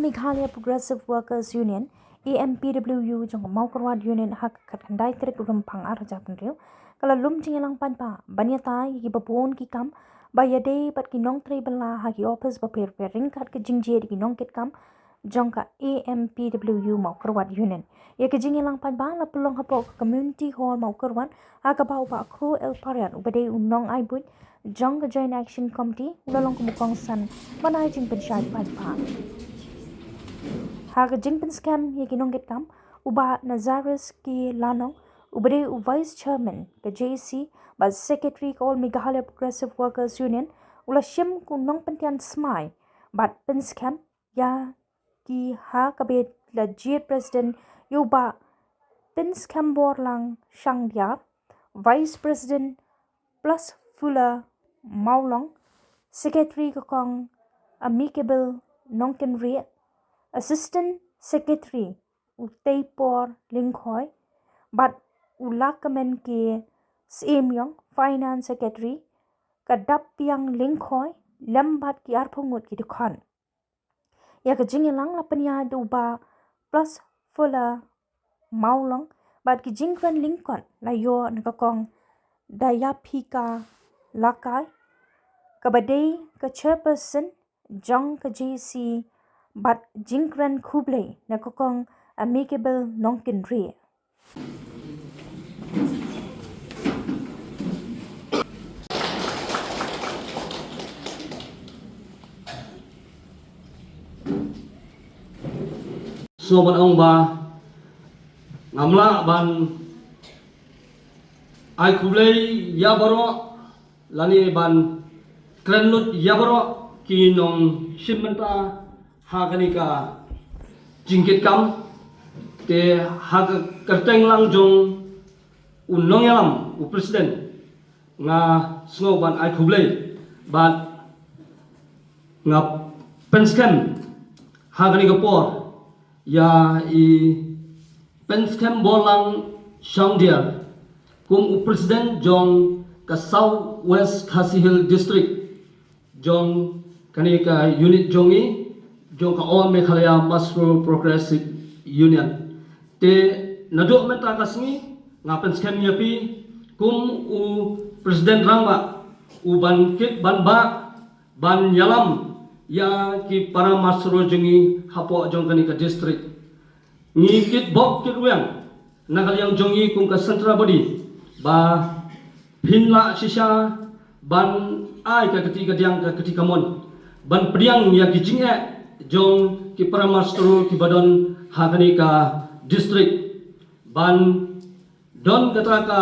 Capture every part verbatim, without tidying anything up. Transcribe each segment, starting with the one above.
Meghalaya Progressive Workers Union, A M P W U, jong ka Mawkyrwat Unit ha ka khatkhyndai tarik u Rymphang arhajar hynriew, ka la lum jingïalang paidbah ban ïatai ïa kiba bun ki kam ba ïadei bad ki nongtrei bylla ha ki ophis bapher bapher ryngkat ka jingjied ïa ki nongkitkam jong ka A M P W U Mawkyrwat Unit. Ïa ka jingïalang paidbah la pynlong hapoh ka Community Hall Mawkyrwat, ha kaba u Bah Khroo L Pariat uba dei u nongai buit jong ka Joint Action Committee u la long kum u kongsan ban ai jingpynshai paidbah. Ha ka jingpynskhem ïa ki nongkitkam, u Bah Nazarus K Lanong uba dei u Vice Chairman ka J A C bad Secretary ka All Meghalaya Progressive Workers Union u la shim kum u nongpyntian smai bad pynskhem ïa ki ha kaba la jied President ïa u Bah Pynskhem Borlang Shangdiar, Vice President Plus Fuller Mawlong, Secretary ka Kong Amicable Nongkynrih, Assistant Secretary u Teipor Lyngkhoi, bad u Lakmen K Syiemiong, Finance Secretary ka Dapbiang Lyngkhoi, lem bad ki arphew ngut ki dkhot. Ïa ka jingïalang la pynïaid da u Bah Plus Fuller Mawlong bad ki jingkren lyngkot la ïoh na ka Kong Dayapika Lakai kaba dei ka Chairperson jong ka J A C bad jingkren khublei na ka Kong Amicable Nongkynrih. Sngewbha ong ba ngam lah ban ai khublei ïa baroh lane ban kren lut ïa baroh ki nongshim bynta ha kane ka jingkitkam, te ha ka kyrteng lang jong u nongïalam, u president, nga sngew ban ai khublei bad nga pynskhem ha kane ka por ïa i Pynskhem Borlang Shangdiar kum u president jong ka South West Khasi Hills District, jong kane ka unit jong i, jong ka All Meghalaya Mawkyrwat Progressive Union. Te naduh mynta ka sngi nga pynskhem ïa phi kum u president rangbah u ban kit ban bah ban ïalam ïa ki para marsru jong i hapoh jong kane ka district. Ngi kit bok kit weng na ka liang jong i kum ka central body ba phin lah shisha ban ai ka kti kadiang ka kti kamon ban pdiang ïa ki jingeh jong ki para marsru kiba don ha kane ka district ban don kata ka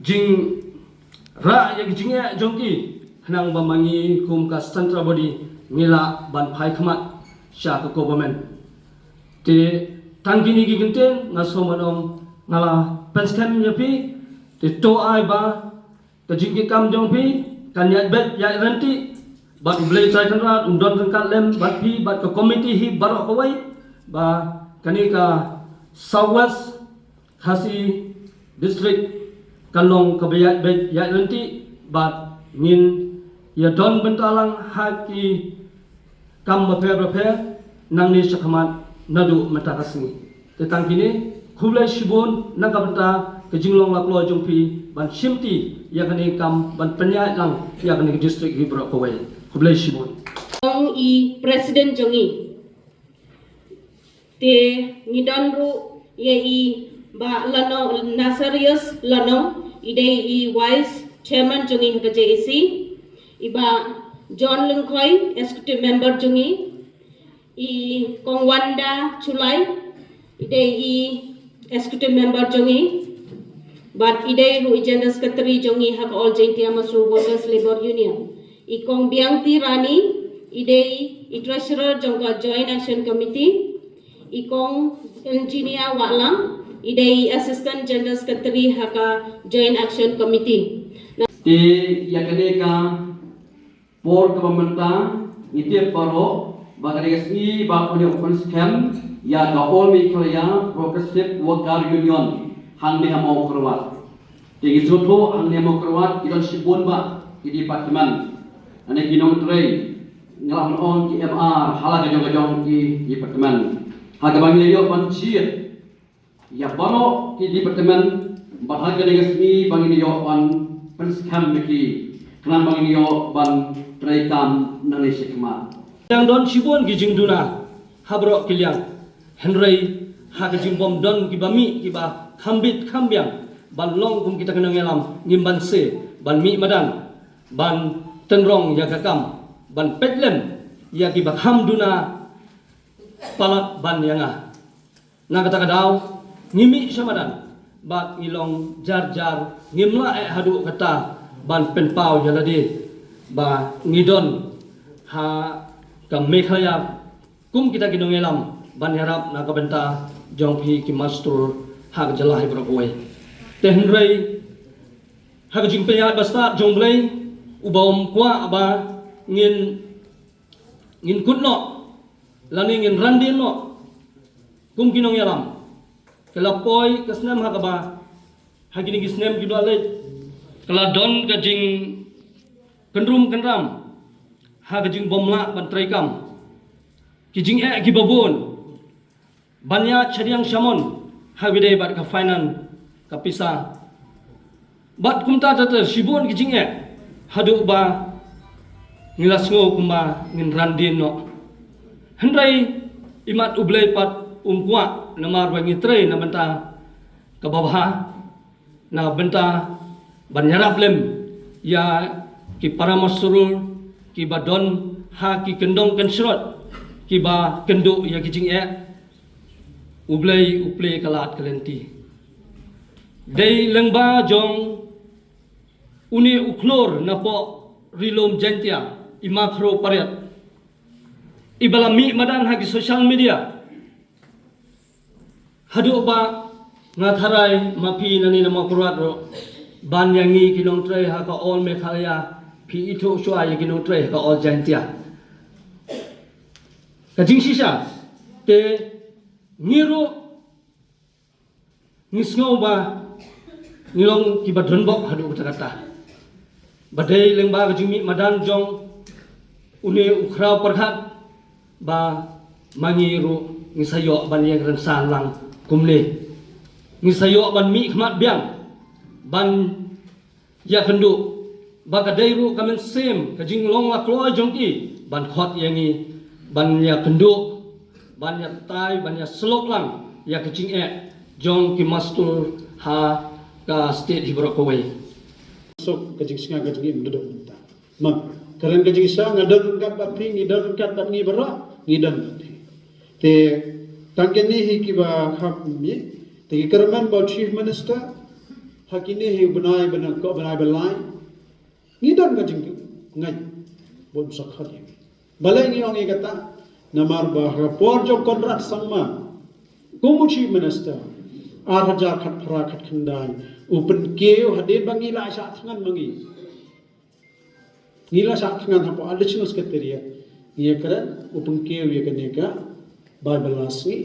jingrah ïa ki jingeh jong ki, khnang ba ma ngi kum ka central body ngi lah ban phai khmat sha ka government. Te tang kine ki kyntien nga sngewbha ong nga la pynskhem ïa phi, te to ai ba ka jingkitkam jong phi kan ïaid beit ïaid ryntih bad U Blei Trai Kynrad un don ryngkat lem bad phi bad ka komiti hi baroh kawei ba kane ka South West Khasi District kan long kaba ïaid beit ïaid ryntih bad ngin ïa don bynta lang ha ki kam bapher bapher nangne shakhmat naduh mynta ka sngi. Te tang kine, khublei shibun na ka bynta ka jinglong lakloi jong phi ban shimti ïa kane kam ban pynïaid lang ïa kane ka district hi baroh kawei. Khublei shibun. Ong i president jong i. Te ngi don ruh ïa i Bah Lanong, Nazarius Lanong, i dei i vice chairman jong i ha ka J A C, i Bah John Lyngkhoi, executive member jong i, i Kong Wanda Chulai, i dei i executive member jong i, bad i dei ruh i general secretary jong i ha ka All Jaintia Masu Workers Labour Union. I Kong Biangti Rani, i dei i treasurer jong ka Joint Action Committee. I Kong Engineer Wahlang, i dei i assistant general secretary ha ka Joint Action Committee. Te ïa kane ka por kaba mynta ngi tip baroh ba ka dei ka sngi ba u dei u pynskhem ïa ka All Meghalaya Progressive Worker Union hangne ha Mawkyrwat. Te ngi sngewthuh hangne ha Mawkyrwat ki don shibun bah ki department, hangne ki nongtrei, Nga la ong ki M R ha la ka jong ka jong ki department. Ha kaba ngi ïoh ban jied ïa baroh ki department, bad ha kane ka sngi ba ngin ïoh ban pynskhem ïa ki, khnang ba ngin ïoh ban trei kam nangne shakhmat. Dang don shibun ki jingduna ha baroh ki liang. Hynrei ha ka jingbym don kiba mih kiba kham bit kham biang ban long kum kita ki nongïalam, ngim banse ban mih madan ban tynrong ïa ka kam, ban peit lem ïa kiba kham duna palat ban ïa nga. Na kata ka daw ngi mih sha madan bad ngi long jar jar, ngim lah eh haduh katta ban pynpaw ïa lade ba ngi don ha ka Meghalaya kum kita ki nongïalam ban ïarap na ka bynta jong phi ki master ha ka jylla hi baroh kawei. Te hynrei ha ka jingpynïaid bastad jong U Blei, uba um kwah ba ngin, ngin kut noh lane ngin randien noh kum ki nongïalam. Ka la poi ka snem ha kaba ha kine ki snem kiba la leit ka la don ka jingkynrum kynram ha ka jingbym lah ban trei kam. Ki jingeh kiba bun ban ïa shadiang shamon ha kaba ïadei bad ka finance, ka pisa. Bad kumta ter ter shibun ki jingeh haduh ba ngi la sngew kumba ngin randien noh. Hynrei imat U Blei pat um kwah, namar ba ngi trei na bynta kaba bha, na bynta ban ïarap lem ïa ki para master kiba don ha ki kyndong kynshrot kiba kynduh ïa ki jingeh. U Blei u plie ka lad ka lynti. Dei lyngba jong une u khlur napoh Ri Lum Jaiñtia, i Ma Khriew Pariat, iba la mih madan ha ki social media. Haduh ba nga tharai ma phi nangne na Mawkyrwat ruh ban ïa ngi ki nongtrei ha ka All Meghalaya, phi ithuh shuwa ïa ki nongtrei ha ka All Jaiñtia. Ka jingshisha te ngi ruh ngi sngew ba ngi long kiba donbok haduh katta katta. Ba dei lyngba ka jingmih madan jong une u khraw pyrkhat ba ma ngi ruh ngi sa ïoh ban ïeng rynsan lang kumne. Ngi sa ïoh ban mih khmat biang ban ïakynduh ba ka dei ruh ka mynsiem ka jinglong la kloi jong ki ban khot ïa ngi ban ïakynduh, ban ïatai, ban ïasyllok lang ïa ka jingeh jong ki master ha ka state hi baroh kawei. Suk ka jingsngew ka jingim da dok mynta. Ma, kren ka jingsngew nga don ryngkat bad phi, ngi don ryngkat bad ngi baroh, ngi don bad phi. Te tang kine hi kiba kham mih, te ki kyrmen ba u Chief Minister ha kine hi u bnai ba nang, ko bnai ba lai. Ngi don ka jingngeit ba un sa khot ïa ngi. Balei ngi ong ïa kata? Namar ba ha ka por jong Conrad Sangma kum u Chief Minister, ar hajar khatphra khatkhyndai, u pynkiew hadien ba ngi la shah thngan ma ngi. Ngi la shah thngan hapoh Additional Secretariat. Ngi ïakren, u pynkiew ïa kane ka Bible la sngi.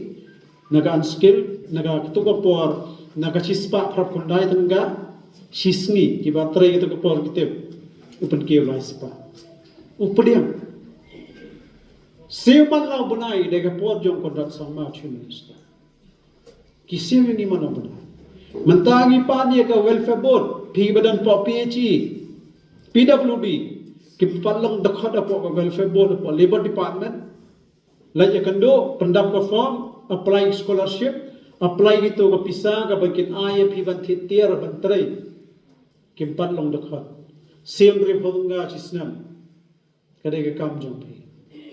Na ka unskilled, na ka, katto ka por, na ka shispah phraphew khyndai tyngka, shisngi, kiba trei katto ka por ki tip. U pynkiew lai spah. U pdiang. Siew man la u bnai da ka por jong Conrad Sangma Chief Minister. Ki siew ïa ngi man la u bnai. Mynta ngi pan ïa ka Welfare Board, phi ba don hapoh P H E, P W D, ki pan long dkhot hapoh ka Welfare Board, hapoh Labour Department. Leit ïakynduh, pyndap ka form, apply scholarship, apply kito ka pisa kaba kin ai ïa phi ban thied tiar ban trei. Kim pat long dkhot. Siem hynriewphew tyngka shi snem. Ka dei ka kam jong phi.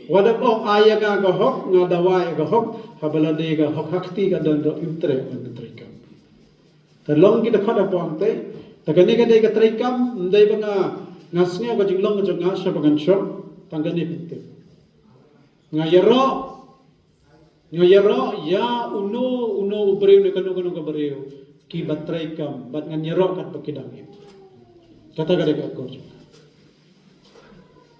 Wat da ong ai ïa nga ka hok, nga dawa ïa ka hok, haba la dei ka hok ha kti ka don ruh im trei ban trei kam. Te long ki dkhot hapoh hangtei, te kane ka dei ka trei kam, ym dei ba nga, nga sngew ka jinglong ka jong nga sha ba ngan shong, tang kane pyntip. Nga ïaroh, nga ïaroh ïa uno uno u briew ne kano kano ka briew kiba trei kam, bad ngan ïaroh katba ki dang im. Kata ka dei ka akor jong nga.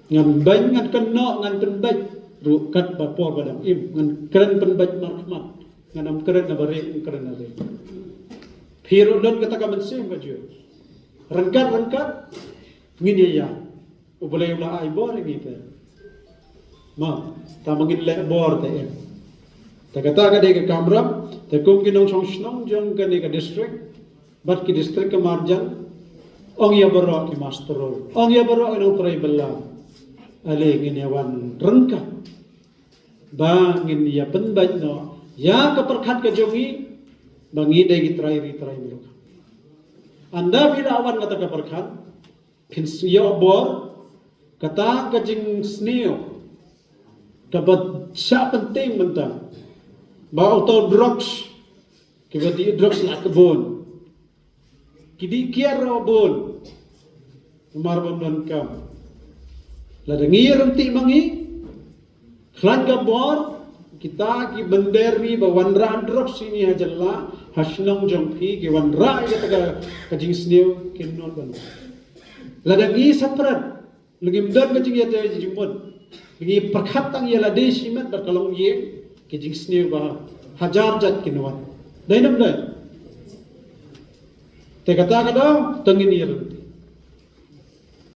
Ngan beiñ, ngan kynnoh, ngan pynbeit ruh katba por ba dang im, ngan kren pynbeit markhmat, ngan ym kren na ba rieh, ngan kren na ba rieh. Phi ruh don kata ka mynsiem ka jong. Ryngkat ryngkat ngin ïa ïa. U Blei u la ai bor ïa ngi te. Ma, tang ba ngin leh bor te em. Te kata ka dei ka kamram, te kum ki nongshong shnong jong kane ka district, bad ki district ka marjan, ong ïa baroh ki master roll, ong ïa baroh ki nongtrei bylla. Ale ngin ïa wan ryngkat ba ngin ïa pynbeit noh ïa ka pyrkhat ka jong ngi, ba ngi dei ki trai ri trai muluk. Ynda phi la wan kata ka pyrkhat, phin ïoh bor, kata ka jingsniew kaba shah pynthame mynta, ba uto drugs, kiba dih drugs la ka bun, ki dih kiar ruh bun. Namar ba ym don kam. Lada ngi ïa ryntih ma ngi, khlaiñ ka bor, kita ki mynder ri ba wanrah drugs shane ha jylla, ha shnong jong phi, ki wanrah ïa kata ka, ka jingsniew, kin nud ban. Lada ngi separate, lada ngim don ka jingïadei jingmut, lada ngi pyrkhat tang ïa lade shimet bad ka longïing, ka jingsniew ba hajar jait kin wan. Dei ne ym dei? Te kata ka daw, to ngin ïa ryntih.